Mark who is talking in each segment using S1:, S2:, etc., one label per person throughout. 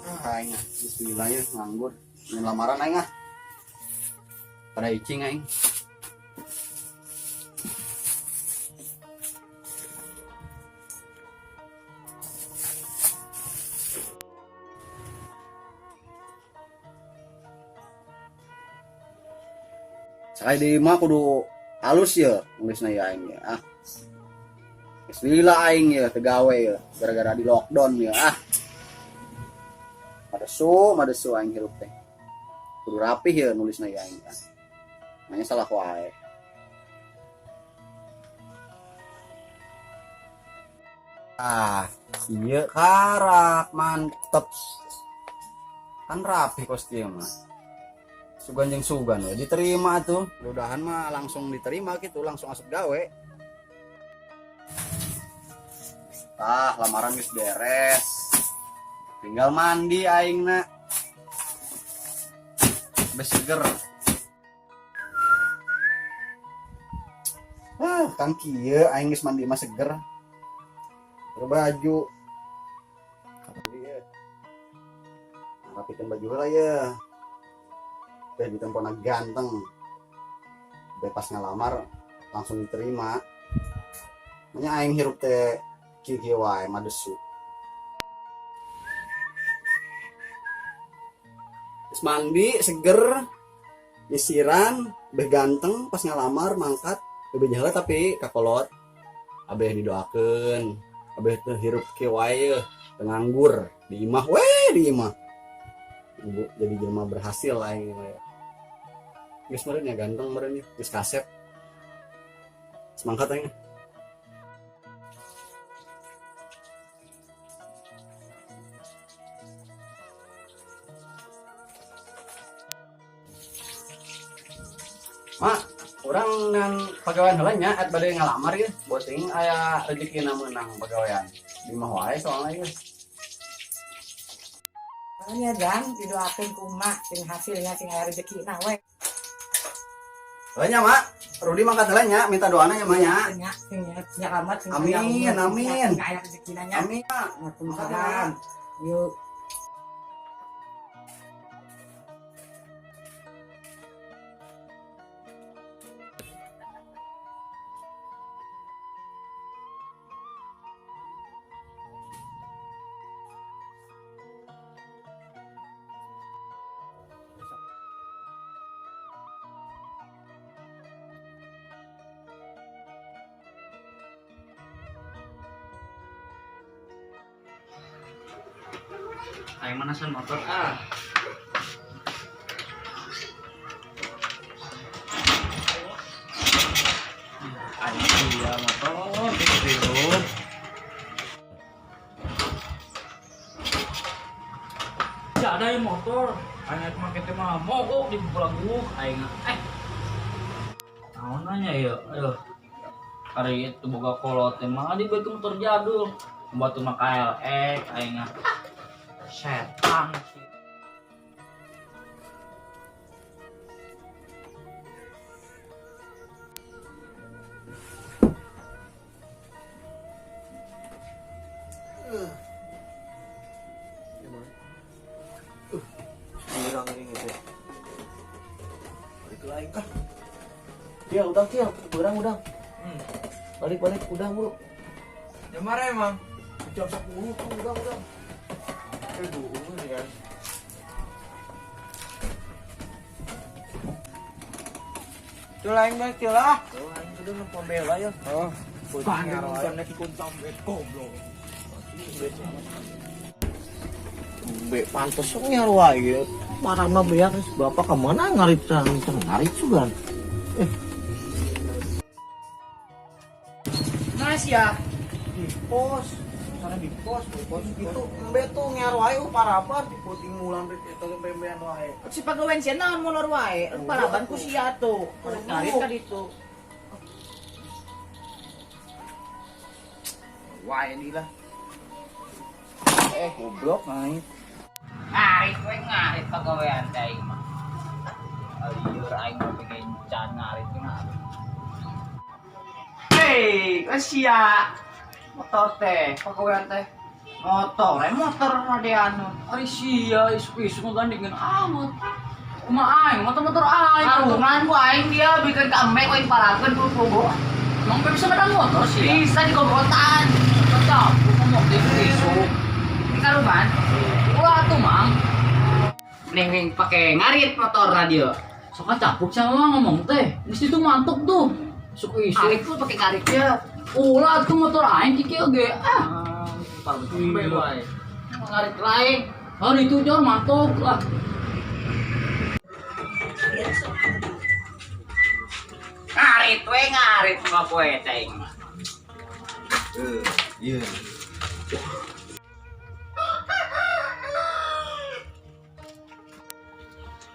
S1: Ah, aing ah, bismillah ya nganggur. Main lamaran aing ah. Pada icing aing. Sekali di mah kudu halus ya nulisna ya aing ya. Ah. Bismillah aing ya teu gawe ya gara-gara di lockdown ya ah. Madesu, madesu aing hirup teh. Kudu rapih ya nulisna ya aing ah. Nanya salah wae. Ah, iya karak mantep. Kan rapih kos dia mah. Sugan jeung sugan we diterima tuh. Mudahan mah langsung diterima gitu, langsung asup gawe. Ah, lamaran geus beres. Tinggal mandi aing na. Bes seger. Ah, kan kieu aing geus mandi mah seger. Berbaju. Rapikan baju heula ya. Beh ditempona ganteng. Beh pas ngalamar langsung diterima. Nya aing hirup teh kieu-kieu wae madesu. Terus mandi seger, nyisiran, beh ganteng pas ngalamar mangkat, beh jahala tapi kakolot. Abeh didoakeun, abeh teh hirup kieu wae yeuh, teu nganggur di imah we di imah. Ibu jadi jelema berhasil aing mah ya. Geus meureun ya ganteng meureun ya, geus kasep. Semangat aing. Mak, urang nang pagawean heula nya at bade ngalamar ye, boting aya rezekina meunang pagawean. Di imah wae soalna ye.
S2: Nya jang didoakeun ku emak sing hasilnya sing aya rezekina we.
S1: Heula nya, Mak. Rudi mangkat heula nya, minta doana nya, Mak nya.
S2: Nya sing nya amat sing
S1: Amin, amin.
S2: Sing aya rezekina nya.
S1: Amin, Mak.
S2: Waalaikumsalam. Yuk.
S3: Ayo manasan motor ah. Ayo iya motor dihirup. Ya ada yang motor. Ayo make teh mah mogok di belagu aing. Naon nanya ya? Aduh. Hari itu boga kolot teh mah di beukeun motor jadul. Batu mah KLX aing. Setan sih.
S4: Girang ini teh. Balik lagi kah? Cil, udang cil, berang udang. Balik balik udang bro.
S5: Jam mana emang?
S4: Jam 10 tuh udang udang.
S5: Bohong nih kan. Cil aing balik cil ah.
S4: Oh, aing sudah nempel bela ya.
S5: Oh.
S4: Bang,
S5: bukan lagi kuntam be goblok.
S4: Be pantes sok nyaru wae. Marah mah beak bapak kemana ngarit ngarit sugan.
S2: Mas ya.
S4: Di pos, sana di pos, di pos gitu. Embe tuh nyaru wae parapan di puting mulan eta pembean wae.
S2: Si pagawean sia naon molor wae, palaban ku sia tuh. Ngarit ka ditu.
S5: Wae ini lah. Goblok aing.
S3: Ngarit we ngarit pagawean teh aing mah. Lieur aing mah pengen can ngarit mah. Hei, sia. Motor teh, pagawean teh. Motor, motor rade anu. Ari sia isuk-isuk ngagandingan amat. Kumaha aing, motor-motor aing. Karungan ku aing dia bikin ka embe ku aing parakeun ku pogo. Emang bisa ngadang motor sih? Bisa di gogotan. Tetap, ku ngomong teh isuk. Di karungan. Ulah tuh, Mang. Neng pake ngarit motor radio. Sok capuk sama ngomong teh. Geus itu mantuk tuh. Isuk isuk. Ngarit tuh pake ngaritnya. Ulah tuh motor aing kieu ge. Ah. Iya. Ngarit lain. Oh itu jor mantuk lah. Ngarit we ngarit semua poe teh.
S5: Iya.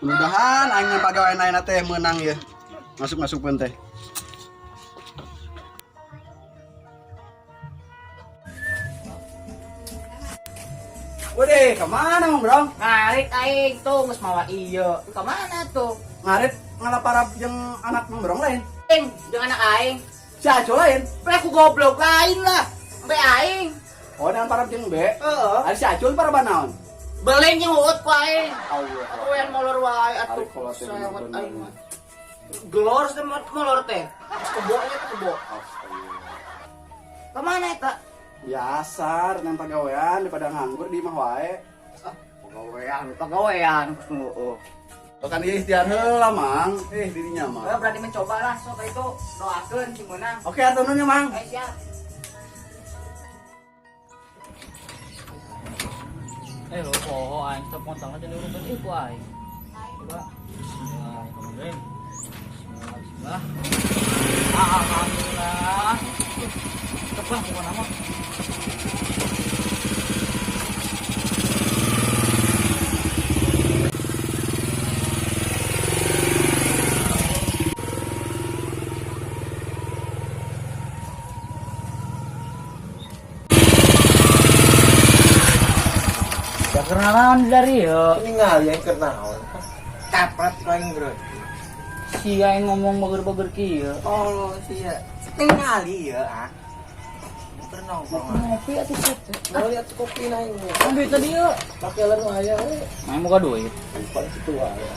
S1: Mudah-mudahan aing pagawean ayeuna teh meunang ya. Masuk-masukkeun teh. Wede, kemana Mang Brong?
S3: Ngarit aing tuh geus mawa ieu. Kemana tuh?
S1: Ngarit ngalaparap jeung anak Mang Brong lain.
S3: Aing, jeung anak aing.
S1: Si Aco lain.
S3: Pe aku goblok lain lah. Be aing.
S1: Oh, dengan parap jeung be.
S3: Heeh.
S1: Ari si Acul parab naon?
S3: Beleng jeung uut ku aing.
S1: Allah.
S3: Aku yang molor wae atuh.
S1: Ari kolot teh
S3: Sewot
S1: bener-bener.
S3: aing mah. Gelor teh molor teh. Kebonya teh kebo.
S1: Astagfirullah.
S3: Kemana eta?
S1: Biasa, dengan pagawean daripada nganggur di imah wae.
S3: Pagawean, pagawean heeh.
S1: Kan ieu ikhtiar heula, Mang. Dirinya mah.
S3: Gua berani mencoba lah sok itu doakeun si meunang.
S1: Oke, atuh nuhun ya, Mang.
S3: Eh siap. Lo poho aing stop kontang aja diurutan ieu ku aing. Coba. Bismillahirrahmanirrahim. Bismillah, bismillah. Alhamdulillah. Stop lah pokoknya mah. Ya kenalan dari ya.
S5: Ini ngali yang kenaon. Kapat lain bro.
S3: Sia yang ngomong bager-bager kieu.
S5: Oh, sia. Tingali ya, ah. Nongkrong.
S3: Ngopi atuh set.
S5: Mau lihat kopi naik.
S3: Ambil tadi ya.
S5: Pakai lenu aya we.
S3: Main muka duit.
S1: Paling situ wae.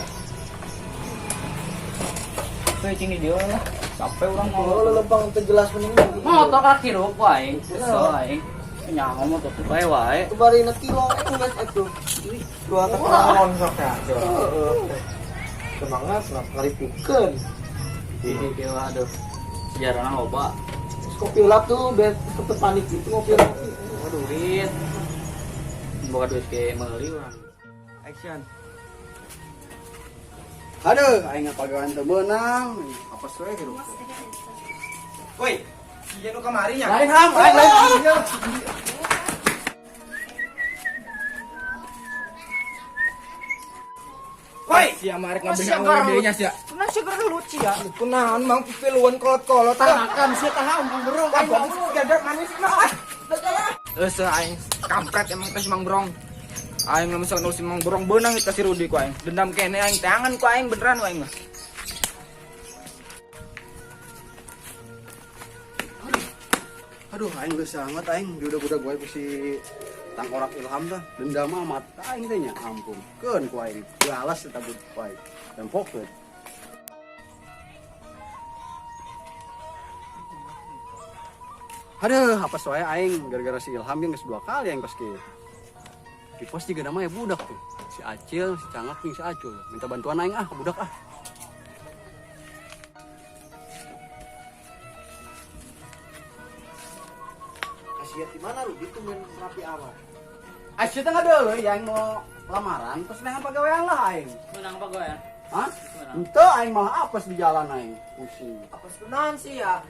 S3: Tuh cing di dia lah. Sampai orang mau.
S5: Oh, lelempang teu jelas mending.
S3: Motor kaki rup aing. Kesel aing. Nyaho motor tuh bae wae.
S5: Bari na kilo geus atuh. Dua kenaon sok ya. Semangat lah ngaripukeun.
S3: Ini dia aduh. Sejarahna loba.
S5: Kopi ulap tuh biar cepet panik gitu ngopi ulap.
S3: Boga duit. Boga duit ke meuli urang.
S5: Action.
S1: Aduh, aing pagawean teu meunang. Apa we hirup.
S5: Woi, sia nu kamari nya.
S1: Lain ham, lain lain.
S5: Woi, sia marek ngambil ngambilnya sia.
S4: Kunaon sia geus lucu ya?
S5: Kunaon mang pipiluan kolot-kolot
S4: Makan sia tahan Mang Brong.
S5: Aing gadak manis mah. Geus aing kampret emang teh si Mang Brong. Aing lamun misalkan si Mang Brong beunang eta si Rudi ku aing. Dendam kene aing tangan ku aing beneran ku aing mah.
S1: Aduh, aing geus sangat aing diudag-udag wae ku si Tangkorak Ilham tah. Dendam amat aing teh nya. Ampun. Keun ku aing. Galas eta ku aing. Tempokeun. Aduh, apa soalnya aing gara-gara si Ilham yang geus 2 kali aing pas kieu. Di pos juga namanya budak tuh. Si Acil, si Cangak nih si Acul. Minta bantuan aing ah ke budak ah.
S4: Kasiat di mana lu? Itu main rapi amat.
S1: Acil teh ngadeuleuh ya aing mau lamaran terus neangan pagawean lah aing.
S3: Menang pagawean.
S1: Hah? Henteu aing malah apes di jalan aing. Pusing.
S4: Apa kunaon sih ya?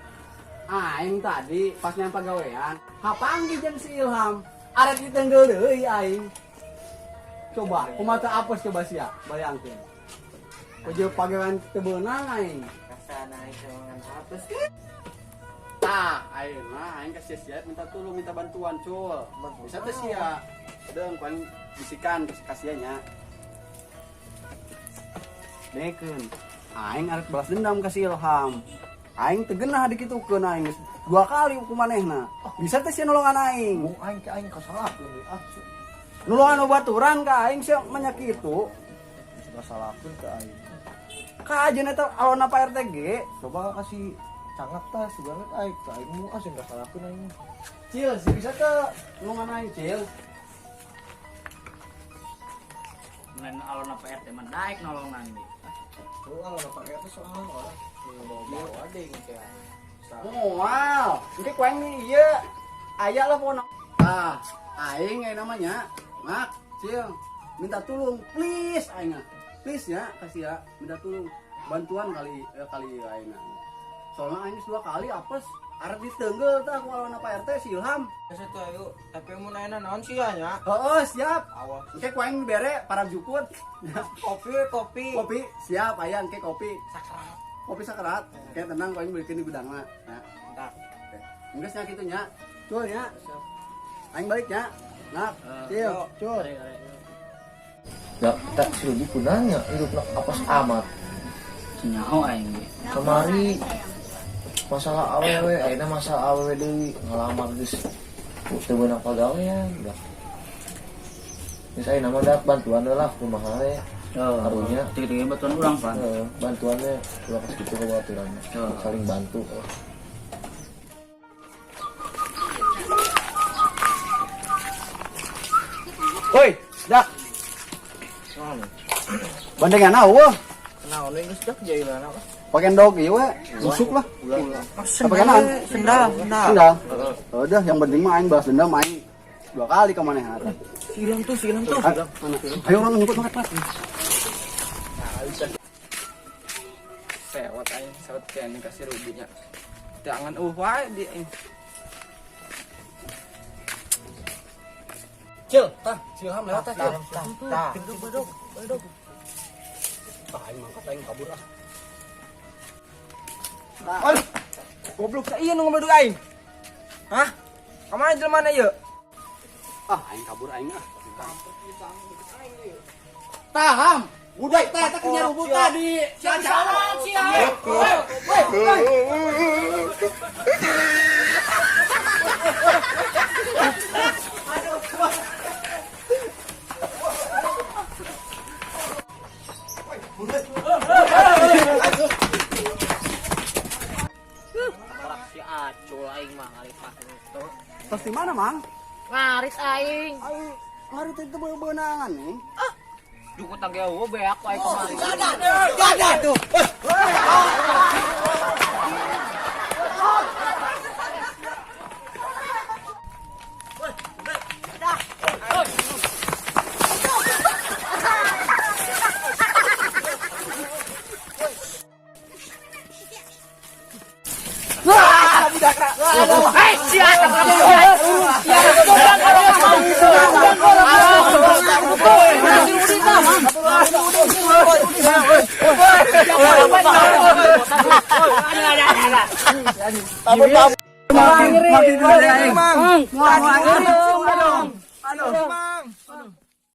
S1: Aing tadi pas neangan pagawean, hapanggih jeung si Ilham. Arek ditenggel deui aing. Coba, kumaha apes coba sia, bayangkeun. Kuju pagawean teu beunang aing.
S5: Kasana aing semangat apes.
S1: Tah, ayeuna aing ka sia-sia minta tolong, minta bantuan, cul. Bisa teh sia. Deung ku aing bisikan ka sia nya. Dekeun. Aing arek balas dendam ka si Ilham. Aing teu geunah dikitukeun aing geus dua kali ku manehna. Bisa teh sia nolongan aing.
S4: Mung aing ke aing kasalahkeun we ah.
S1: Nulungan baturan ka aing sia manya kitu.
S4: Kasalahkeun ka aing.
S1: Ka ajeun eta alona Pak RT ge.
S4: Coba kasih cangak tah sugan aing ka aing mu ah sing kasalahkeun aing. Cil, si bisa teh
S1: Nulungan aing, Cil.
S3: Lain alona Pak RT mah daek nolongan ge.
S4: Lu alona Pak RT soalnya orang bawa-bawa deh gitu ya.
S1: Moal, engke ku aing ieu aya lah pokona. Tah, aing aya namanya, Mak, Cil, minta tolong please aing. Please ya, kasih ya, minta tolong bantuan kali kali aing. Soalnya aing dua kali apes arek ditenggel tah ku alona Pak RT si Ilham.
S5: Geus atuh ayo, tapi mun ayeuna naon sia nya?
S1: Heeh, siap.
S5: Awas.
S1: Engke ku aing bere para jukut.
S5: Kopi kopi.
S1: Kopi, siap aya engke kopi.
S5: Sakrat.
S1: Kopi sakrat. Kayak tenang ku aing belikin di gudangna. Nah,
S5: Bentar.
S1: oke. Enggeus nya kitu nya. Cul nya. Aing balik nya. Nah, Cil, cul.
S4: Ya, tak si Rudi kunanya hidupna apes amat.
S3: Nyaho aing ge.
S4: Kamari masalah awewe, ayeuna masalah awewe deui ngalamar geus teu beunang pagawean dah. Geus ayeuna mah dak bantuan we lah kumaha we. Karunya.
S3: Tiga-tiga bantuan urang, Pan.
S4: Heeh, bantuannya ulah pas kitu babaturan. Saling bantu.
S1: Woi, dak. Bandengan eueuh.
S5: Naon we geus dak jailana apa?
S1: Pakai dog ieu we, busuk lah. Apa kanan?
S5: Sendal, sendal.
S1: Sendal. Udah, yang penting mah aing balas dendam aing dua kali ke manehna.
S5: Si Ilham tuh, si Ilham tuh.
S1: Ayo orang nyebut banget, Mas.
S5: Sewot aing, sewot kene kasih Rudinya. Jangan wae di aing.
S1: Cil, tah, si Ilham lewat tah, Cil.
S5: Tah.
S1: Tah, aing mangkat aing kabur ah.
S5: Aduh. Goblok sa ieu nu ngomong aing. Hah? Kamana jelema ieu?
S1: Ah, aing kabur aing ah. Taham. Budak teh teh nyarubut tadi. Sia sia. Woi, woi.
S3: Si acul aing mah ngarit mah.
S1: Terus di mana, Mang?
S2: Ngarit aing.
S1: Aing ngarit itu beunangan nih.
S3: Jukut tangge eueuh beak aing kamari.
S1: Gada tuh. Makin makin aing. Mang.